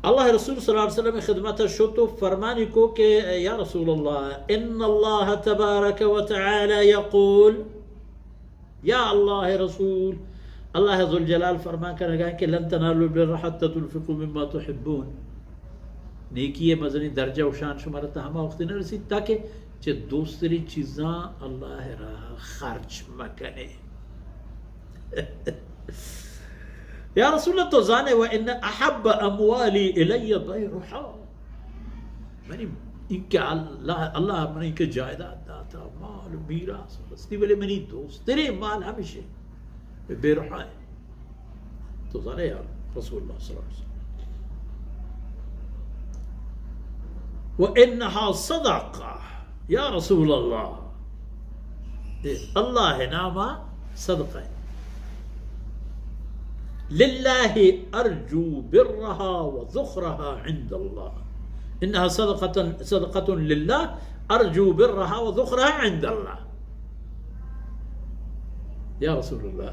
اللہ رسول صلی اللہ علیہ وسلم خدمت شت و فرمانی کو کہ یا رسول اللہ، ان اللہ تبارک و تعالی یقول، یا اللہ رسول، اللہ ذوالجلال فرمان کنگا کہ لن تنالوا البر حتى تنفقوا مما تحبون۔ نیکی مزنی درجہ و شان شمارا تا ہما وقت نہ رسید تاکہ چہ دوستری چیزاں اللہ را خرچ مکنے۔ یا رسول اللہ، تو زانے، و ان احب اموالی الی بیرحا، منی اینکہ اللہ، اللہ منی اینکہ جائیداد داتا، مال و میراث ہستی، بلے منی دوستریں مال ہمیشہ بیرحا ہے۔ تو زانے یا رسول اللہ صلی اللہ علیہ وسلم۔ و انها صدقہ، یا رسول اللہ، اے اللہ ناما صدقہ ہے۔ للہ ارجو برها و ذخرها عند اللہ۔ انها صدقة، صدقة للہ ارجو برها و ذخرها عند اللہ۔ یا رسول اللہ،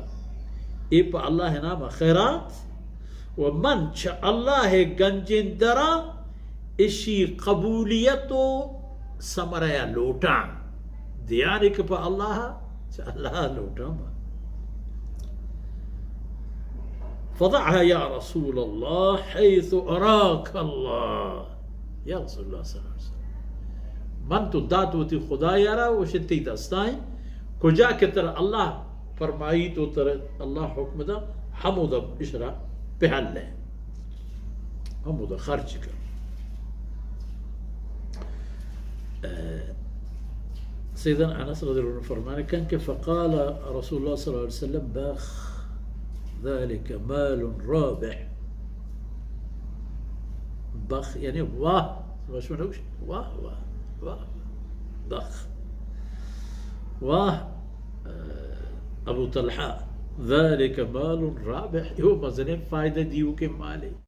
اے پہ اللہ نام خیرات و من چہ اللہ گنجیں درا اشی قبولیت و ثمرہ لوٹاں۔ دیارے کہ پہ اللہ، چہ اللہ لوٹاں من۔ فضعها یا رسول اللہ حیث اراک اللہ۔ یا رسول اللہ صلی اللہ علیہ وسلم، من تو دات وتی خدایا را، وشت تئی دستائیں، کجا کہ ترا اللہ فرمائیت و ترا اللہ حکم دا، ہمودا اشرا پہل لے، ہمودا خرچ کن۔ اے، سیدنا انس رضی اللہ عنہ فرمانے کن کہ فقال رسول اللہ صلی اللہ علیہ وسلم، بخ، ذلك مال رابح۔ بخ یعنی واہ، شما نگوش، واہ، واہ، واہ، بخ۔ واہ، اے، ابو طلحہ، ذلك مال رابح، یو مزنیں فائدہ دیوکیں مالے۔